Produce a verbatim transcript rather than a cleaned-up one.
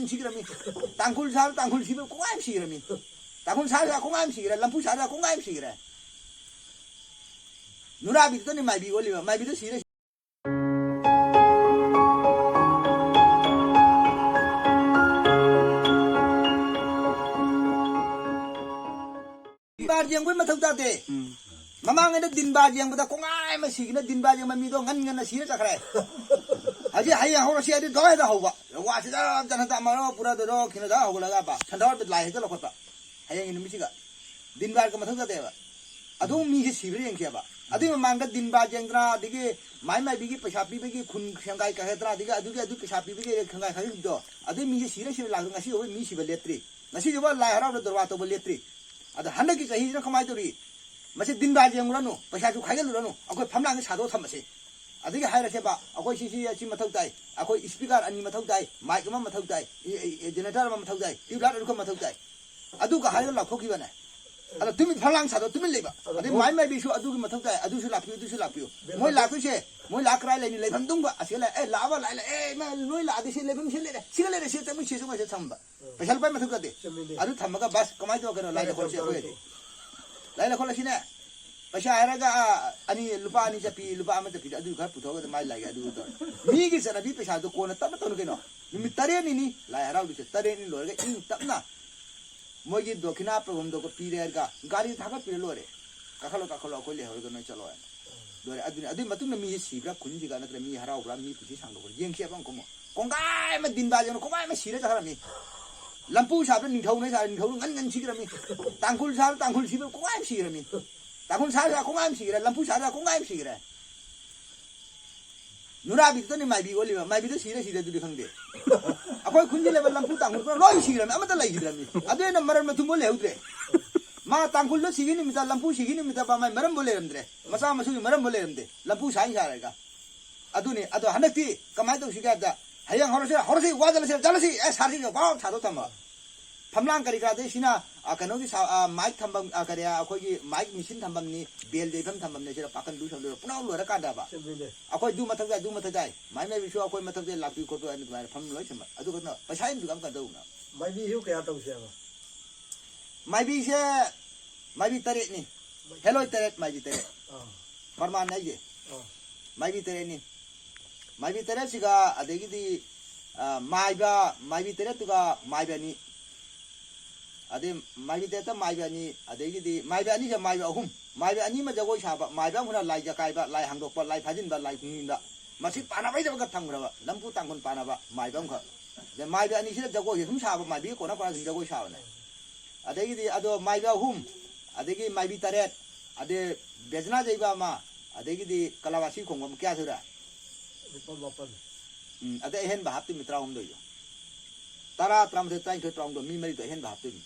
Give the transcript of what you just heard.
ꯁꯤꯈ꯭ꯔꯃꯤ꯫ ꯇꯥꯡꯈꯨꯜ ꯁꯥꯔ ꯇꯥꯡꯈꯨꯜ ꯁꯤꯕ ꯀꯣꯡꯒꯥꯏ ꯑꯃ ꯁꯤꯈ꯭ꯔꯃꯤ꯫ ꯇꯥꯡꯈꯨꯜ ꯁꯥꯔ ꯀꯣꯡꯒꯥꯏ ꯑꯃ ꯁꯤꯈ꯭ꯔꯦ, ꯂꯝꯐꯨ ꯁꯥꯔ ꯀꯣꯡꯒꯥꯏ ꯑꯃ ꯁꯤꯈ꯭ꯔꯦ꯫ ꯅꯨꯔꯥꯕꯤꯗꯨꯗꯅꯤ ꯃꯥꯏꯕꯤ ꯑꯣꯜꯂꯤꯕ, ꯃꯥꯏꯕꯤꯗ ꯁꯤꯔꯦ꯫ ꯗꯤꯟꯕꯥꯔ ꯌꯦꯡꯕꯩ ꯃꯊꯧ ꯇꯥꯗꯦ꯫ ꯎꯝ꯫ ꯃꯃꯥꯡꯉꯩꯗ ꯗꯤꯟꯕꯥꯔ ꯌꯦꯡꯕꯗ ꯀꯣꯡꯒꯥꯏ ꯑꯃ ꯁꯤꯈꯤꯅ ꯗꯤꯟꯕꯥꯔ ꯌꯦꯡꯕ ꯃꯤꯗꯣ ꯉꯟ ꯉꯟꯅ ꯁꯤꯔ ꯆꯠꯈ꯭ꯔꯦ꯫ ꯍꯧꯖꯤꯛ ꯍꯌꯦꯡ ꯍꯧꯔꯁꯤ ꯍꯥꯏꯗꯤ ꯗꯣꯏꯗ ꯍꯧꯕ꯫ ꯋꯥꯁꯤꯗ ꯖꯅꯇꯥ ꯃꯔꯣ ꯄꯨꯔꯥꯗꯣꯏꯔꯣ ꯈꯤꯅꯗ ꯍꯧꯒꯠꯂꯒ ꯕꯥ ꯁꯟꯗꯥꯎꯔꯗ ꯂꯥꯏ ꯍꯦꯛꯇ ꯂꯧꯈꯠꯄ꯫ ꯍꯌꯦꯡꯒꯤ ꯅꯨꯃꯤꯠꯁꯤꯒ ꯗꯤꯟꯕꯥꯔꯒ ꯃꯊꯧ ꯇꯥꯗꯦꯕ꯫ ꯑꯗꯨꯝ ꯃꯤꯁꯦ ꯁꯤꯕ꯭ꯔꯥ ꯌꯦꯡꯁꯦꯕ꯫ ꯑꯗꯨꯏ ꯃꯃꯥꯡꯗ ꯗꯤꯟꯕꯥꯔ ꯌꯦꯡꯗꯅ, ꯑꯗꯒꯤ ꯃꯥꯏ ꯃꯥꯏꯕꯤꯒꯤ ꯄꯩꯁꯥ ꯄꯤꯕꯒꯤ ꯈꯨꯟ ꯁꯦꯡꯒꯥꯏ ꯀꯥꯏꯍꯠꯇꯅ, ꯑꯗꯒꯤ ꯑꯗꯨꯒꯤ ꯑꯗꯨ ꯄꯩꯁꯥ ꯄꯤꯕꯒꯤ ꯈꯪꯒꯥꯏ ꯈꯥꯏꯈꯤꯕꯗꯣ, ꯑꯗꯨꯏ ꯃꯤꯁꯦ ꯁꯤꯔ ꯁꯤꯔ ꯂꯥꯛꯇ ꯉꯁꯤ ꯐꯥꯎꯕ ꯃꯤ ꯁꯤꯕ ꯂꯦꯞꯇ꯭ꯔꯤ꯫ ꯉꯁꯤꯁꯤꯕꯨ ꯂꯥꯏ ꯍꯔꯥꯎꯕ ꯗꯣꯔꯕꯥꯔ ꯇꯧꯕ ꯂꯦꯞꯇ꯭ꯔꯤ꯫ ꯑꯗ ꯍꯟꯗꯛꯀꯤ ꯆꯍꯤꯁꯤꯅ ꯀꯃꯥꯏꯅ ꯇꯧꯔꯤ? ꯃꯁꯤ ꯗꯤꯟꯕꯥꯔ ꯌꯦꯡꯉꯨꯔꯅꯨ, ꯄꯩꯁꯥꯁꯨ ꯈꯥꯏꯒꯠꯂꯨꯔꯅꯨ, ꯑꯩꯈꯣꯏ ꯐꯝꯂꯥꯡꯁꯦ ꯁꯥꯗꯣꯛꯑ ꯊꯝꯃꯁꯤ꯫ ꯑꯗꯒꯤ ꯍꯥꯏꯔꯁꯦꯕ, ꯑꯩꯈꯣꯏ ꯁꯤ, ꯁꯤ, ꯁꯤ ꯃꯊꯧ ꯇꯥꯏ, ꯑꯩꯈꯣꯏ ꯏꯁꯄꯤꯀꯔ ꯑꯅꯤ ꯃꯊꯧ ꯇꯥꯏ, ꯃꯥꯏꯛ ꯑꯃ ꯃꯊꯧ ꯇꯥꯏ, ꯏ-, ꯏ-, ꯖꯦꯅꯦꯔꯦꯇꯔ ꯑꯃ ꯃꯊꯧ ꯇꯥꯏ, ꯇ꯭ꯌꯨꯕ ꯂꯥꯏꯠ ꯑꯅꯤꯈꯛ ꯃꯊꯧ ꯇꯥꯏ꯫ ꯑꯗꯨꯒ ꯍꯥꯏꯔꯒ ꯂꯥꯎꯊꯣꯛꯈꯤꯕꯅꯦ꯫ ꯑꯗ ꯇꯨꯃꯤꯟ ꯐꯝꯂꯥꯡ ꯁꯥꯗꯣꯛ ꯇꯨꯃꯤꯟ ꯂꯩꯕ꯫ ꯑꯗꯩ ꯃꯥꯏ ꯃꯥꯏꯕꯤꯁꯨ ꯑꯗꯨꯒꯤ ꯃꯊꯧ ꯇꯥꯏ, ꯑꯗꯨꯁꯨ ꯂꯥꯛꯄꯤꯌꯨ, ꯑꯗꯨꯁꯨ ꯂꯥꯛꯄꯤꯌꯨ꯫ ꯃꯣꯏ ꯂꯥꯛꯇꯣꯏꯁꯦ, ꯃꯣꯏ ꯂꯥꯛ ꯀꯔꯥꯏ ꯂꯩꯅꯤ? ꯂꯩꯐꯝ ꯇꯨꯡꯕ꯫ ꯑꯁꯤꯒ ꯂꯩ, ꯑꯦ, ꯂꯥꯛꯑꯕ, ꯂꯥꯛꯑꯦ, ꯂꯥꯛꯑꯦ, ꯏꯃꯥ, ꯅꯣꯏ ꯂꯥꯛꯑꯗꯤ ꯁꯤ ꯂꯩꯐꯝ ꯁꯤ ꯂꯩꯔꯦ, ꯁꯤꯒ ꯂꯩꯔꯦ, ꯁꯤ ꯆꯪꯉꯨ, ꯁꯤ ꯆꯪꯉꯨ, ꯁꯤ ꯊꯝꯕ꯫ ꯆꯨꯝꯃꯤꯅꯦ꯫ ꯑꯗꯨ ꯊꯝꯃꯒ ꯕꯁ ꯀꯃꯥꯏꯅ ꯇꯧꯔꯒꯅꯣ? ꯂꯥꯏ ꯂꯩꯈꯣꯜꯁꯦ ꯑꯩꯈꯣꯏ ꯍꯧꯖꯤꯛ꯫ ꯂꯥꯏ ꯂꯩꯈꯣꯜ ꯑꯁꯤꯅꯦ, ꯄꯩꯁꯥ ꯍꯥꯏꯔꯒ, ꯑꯥ, ꯑꯅꯤ, ꯂꯨꯄꯥ ꯑꯅꯤ ꯆꯠꯄꯤ, ꯂꯨꯄꯥ ꯑꯃ ꯆꯠꯄꯤꯗ ꯑꯗꯨ ꯈꯔ ꯄꯨꯊꯣꯛꯑꯒ ꯃꯥꯏ ꯂꯥꯏꯒꯤ ꯑꯗꯨ ꯇꯧꯔꯦ꯫ ꯃꯤꯒꯤ ꯆꯠꯅꯕꯤ ꯄꯩꯁꯥꯗꯣ ꯀꯣꯟꯅ ꯇꯞꯅ ꯇꯧꯅ ꯀꯩꯅꯣ꯫ ꯅꯨꯃꯤꯠ ꯇꯔꯦꯠꯅꯤꯅꯤ ꯂꯥꯏ ꯍꯔꯥꯎꯗꯣꯏꯁꯦ꯫ ꯇꯔꯦꯠꯅꯤ ꯂꯣꯏꯔꯒ ꯏꯪ ꯇꯞꯅ ꯃꯣꯏꯒꯤ ꯗꯣꯈꯤꯅꯥ ꯄ꯭ꯔꯣꯒ꯭ꯔꯥꯝꯗꯣ ꯄꯤꯔꯦ ꯍꯥꯏꯔꯒ ꯒꯥꯔꯤ ꯊꯥꯒꯠꯄꯤꯔ ꯂꯣꯏꯔꯦ꯫ ꯀꯥꯈꯠꯂꯣ, ꯀꯥꯈꯠꯂꯣ, ꯑꯩꯈꯣꯏ ꯂꯩꯍꯧꯔꯒ ꯅꯣꯏ ꯆꯠꯂꯣ ꯍꯥꯏꯅ꯫ ꯂꯣꯏꯔꯦ꯫ ꯑꯗꯨꯅꯤ꯫ ꯑꯗꯨꯒꯤ ꯃꯇꯨꯡꯗ ꯃꯤꯁꯦ ꯁꯤꯕ꯭ꯔꯥ ꯈꯨꯟꯁꯤꯒ ꯅꯠꯇ꯭ꯔ ꯃꯤ ꯍꯔꯥꯎꯕ꯭ꯔꯥ, ꯃꯤ ꯄꯨꯟꯁꯤ ꯁꯥꯡꯗꯣꯛꯄ꯭ꯔꯥ ꯌꯦꯡꯁꯦꯕ ꯑꯃꯨꯛꯀ ꯑꯃꯨꯛ꯫ ꯀꯣꯡꯒꯥꯏ ꯑꯃ ꯗꯤꯟꯕꯥ ꯌꯦꯡꯉꯣ, ꯀꯣꯡꯒꯥꯏ ꯑꯃ ꯁꯤꯔ ꯆꯠꯈ꯭ꯔꯕꯅꯤ꯫ ꯂꯝꯄꯨ ꯁꯥꯕꯗ ꯅꯤꯡꯊꯧꯅ ꯁꯥꯔ ꯅꯤꯡꯊꯧꯅ ꯉꯟ ꯉꯟ ꯁꯤꯈ꯭ꯔꯕꯅꯤ꯫ ꯇꯥꯡꯈꯨꯜ ꯁꯥꯕꯗ ꯇꯥꯡꯈꯨꯜ ꯁꯤꯕ ꯀꯣꯡꯒꯥꯏ ꯑꯃ ꯁꯤꯈ꯭ꯔꯕꯅꯤ꯫ ꯇꯥꯡꯈꯨꯜ ꯁꯥꯕꯗ ꯀꯣꯡꯒꯥꯏ ꯑꯃ ꯁꯤꯈ꯭ꯔꯦ, ꯂꯝꯄꯨ ꯁꯥꯕꯗ ꯀꯣꯡꯒꯥꯏ ꯑꯃ ꯁꯤꯈ꯭ꯔꯦ꯫ ꯅꯨꯔꯥꯕꯤꯗꯨꯗꯅꯤ ꯃꯥꯏꯕꯤ ꯑꯣꯜꯂꯤꯕ, ꯃꯥꯏꯕꯤꯗ ꯁꯤꯔ ꯁꯤꯗ ꯑꯗꯨꯗꯤ ꯈꯪꯗꯦ꯫ ꯑꯩꯈꯣꯏ ꯈꯨꯟꯁꯤ ꯂꯩꯕ ꯂꯝꯄꯨ ꯇꯥꯡꯈꯨꯜ ꯄꯨꯔꯥ ꯂꯣꯏ ꯁꯤꯈ꯭ꯔꯕꯅꯤ, ꯑꯃꯠꯇ ꯂꯩꯈꯤꯗ꯭ꯔꯕꯅꯤ꯫ ꯑꯗꯨ ꯑꯩꯅ ꯃꯔꯟ ꯃꯊꯨꯝꯕꯨ ꯂꯩꯍꯧꯗ꯭ꯔꯦ꯫ ꯃꯥ ꯇꯥꯡꯈꯨꯜꯗ ꯁꯤꯒꯤ ꯅꯨꯃꯤꯠꯇ, ꯂꯝꯄꯨ ꯁꯤꯒꯤ ꯅꯨꯃꯤꯠꯇ ꯃꯥ ꯃꯥꯏ ꯃꯔꯝꯕꯨ ꯂꯩꯔꯝꯗ꯭ꯔꯦ, ꯃꯆꯥ ꯃꯁꯨꯒꯤ ꯃꯔꯝꯕꯨ ꯂꯩꯔꯝꯗꯦ, ꯂꯝꯄꯨ ꯁꯥꯏ ꯁꯥꯔꯒ꯫ ꯑꯗꯨꯅꯤ꯫ ꯑꯗꯣ ꯍꯟꯗꯛꯇꯤ ꯀꯃꯥꯏꯅ ꯇꯧꯁꯤꯒꯦ ꯍꯥꯏꯕꯗ, ꯍꯌꯦꯡ ꯍꯧꯔꯁꯤ, ꯍꯧꯔꯁꯤ, ꯋꯥꯗꯅꯁꯤ, ꯆꯠꯂꯁꯤ, ꯑꯦ, ꯁꯥꯔꯁꯤ, ꯄꯥꯎ ꯁꯥꯗꯣꯛ ꯊꯝꯕ꯫ ꯐꯝꯂꯥꯡ ꯀꯔꯤ ꯀꯔꯥꯗꯩ ꯁꯤꯅ, ꯑ, ꯀꯩꯅꯣꯒꯤ ꯁꯥ-, ꯑ, ꯃꯥꯏꯛ ꯊꯝꯐꯝ, ꯑ, ꯀꯔꯤ, ꯑ, ꯑꯩꯈꯣꯏꯒꯤ ꯃꯥꯏꯛ ꯃꯦꯆꯤꯟ ꯊꯝꯐꯝꯅꯤ, ꯕꯦꯜ ꯌꯩꯐꯝ ꯊꯝꯐꯝꯅꯤ, ꯁꯤꯗ ꯄꯥꯈꯟ ꯂꯨ ꯊꯝꯗꯣꯏꯕ ꯄꯨꯝꯅꯃꯛ ꯂꯣꯏꯔꯀꯥꯟꯗꯕ꯫ ꯆꯨꯝꯃꯤꯅꯦ꯫ ꯑꯩꯈꯣꯏ ꯑꯗꯨ ꯃꯊꯛꯇ, ꯑꯗꯨ ꯃꯊꯛꯇ ꯍꯥꯏ꯫ ꯃꯥꯏ ꯃꯥꯏꯕꯤꯁꯨ ꯑꯩꯈꯣꯏ ꯃꯊꯛꯇ ꯂꯥꯛꯄꯤ ꯈꯣꯠꯄꯤ ꯑꯗꯨꯃꯥꯏꯅ ꯐꯝ ꯂꯣꯏ ꯁꯦꯝꯕ꯫ ꯑꯗꯨꯒ ꯄꯩꯁꯥ ꯍꯦꯟꯕꯤꯒ ꯑꯃ ꯀꯩꯅꯣ ꯇꯧꯅ꯫ ꯃꯥꯏꯕꯤꯁꯨ ꯀꯌꯥ ꯇꯧꯁꯦꯕ? ꯃꯥꯏꯕꯤꯁꯦ, ꯃꯥꯏꯕꯤ ꯇꯔꯦꯠꯅꯤ꯫ ꯍꯦꯂꯣꯏ ꯇꯔꯦꯠ, ꯃꯥꯏꯕꯤ ꯇꯔꯦꯠ꯫ ꯑꯥ꯫ ꯄ꯭ꯔꯃꯥꯟ ꯍꯥꯏꯁꯦ꯫ ꯑꯥ꯫ ꯃꯥꯏꯕꯤ ꯇꯔꯦꯠꯅꯤ꯫ ꯃꯥꯏꯕꯤ ꯇꯔꯦꯠꯁꯤꯒ ꯑꯗꯒꯤꯗꯤ, ꯑ, ꯃꯥꯏꯕ, ꯃꯥꯏꯕꯤ ꯇꯔꯦꯠꯇꯨꯒ ꯃꯥꯏꯕ ꯑꯅꯤ꯫ ꯑꯗꯩ ꯃꯥꯏꯕꯤ ꯇꯔꯦꯠꯇ ꯃꯥꯏꯕ ꯑꯅꯤ, ꯑꯗꯒꯤꯗꯤ ꯃꯥꯏꯕ ꯑꯅꯤꯒ ꯃꯥꯏꯕ ꯑꯍꯨꯝ꯫ ꯃꯥꯏꯕ ꯑꯅꯤ ꯑꯃ ꯖꯒꯣꯏ ꯁꯥꯕ, ꯃꯥꯏꯕ ꯑꯃꯅ ꯂꯥꯏ ꯖꯀꯥꯏꯕ, ꯂꯥꯏ ꯍꯥꯡꯗꯣꯛꯄ, ꯂꯥꯏ ꯐꯥꯖꯤꯟꯕ, ꯂꯥꯏ ꯈꯨꯅꯤꯡꯕ꯫ ꯃꯁꯤ ꯄꯥꯟꯅꯕꯩꯗꯃꯛꯇ ꯊꯝꯈ꯭ꯔꯕ, ꯂꯝꯄꯨ ꯇꯥꯡꯈꯨꯜ ꯄꯥꯟꯅꯕ ꯃꯥꯏꯕ ꯑꯃꯈꯛ꯫ ꯑꯗꯩ ꯃꯥꯏꯕ ꯑꯅꯤꯁꯤꯅ ꯖꯒꯣꯏꯁꯦ ꯁꯨꯝ ꯁꯥꯕ, ꯃꯥꯏꯕꯤꯒꯤ ꯀꯣꯟꯅ ꯀꯣꯟꯅ ꯁꯨꯝ ꯖꯒꯣꯏ ꯁꯥꯕꯅꯦ꯫ ꯑꯗꯒꯤꯗꯤ ꯑꯗꯣ ꯃꯥꯏꯕꯤ ꯑꯍꯨꯝ, ꯑꯗꯒꯤ ꯃꯥꯏꯕꯤ ꯇꯔꯦꯠ, ꯑꯗꯩ ꯕꯦꯖꯅꯥ ꯌꯩꯕ ꯑꯃ, ꯑꯗꯒꯤꯗꯤ ꯀꯂꯥꯕꯥꯁꯤ ꯈꯣꯡꯕ ꯑꯃ, ꯀꯌꯥ ꯁꯨꯔꯦ? ꯂꯨꯄꯥ ꯃꯥꯄꯟ꯫ ꯎꯝ, ꯑꯗꯩ ꯑꯍꯦꯟꯕ ꯍꯥꯞꯇꯣꯏꯅꯤ ꯇꯔꯥꯍꯨꯝꯗꯣꯏꯗꯣ꯫ ꯇꯔꯥ, ꯇꯔꯥꯃꯥꯊꯣꯏ, ꯇꯔꯥꯅꯤꯊꯣꯏ, ꯇꯔꯥꯍꯨꯝꯗꯣꯏ, ꯃꯤ ꯃꯔꯤꯗꯣ ꯑꯍꯦꯟꯕ ꯍꯥꯞꯇꯣꯏꯅꯤ꯫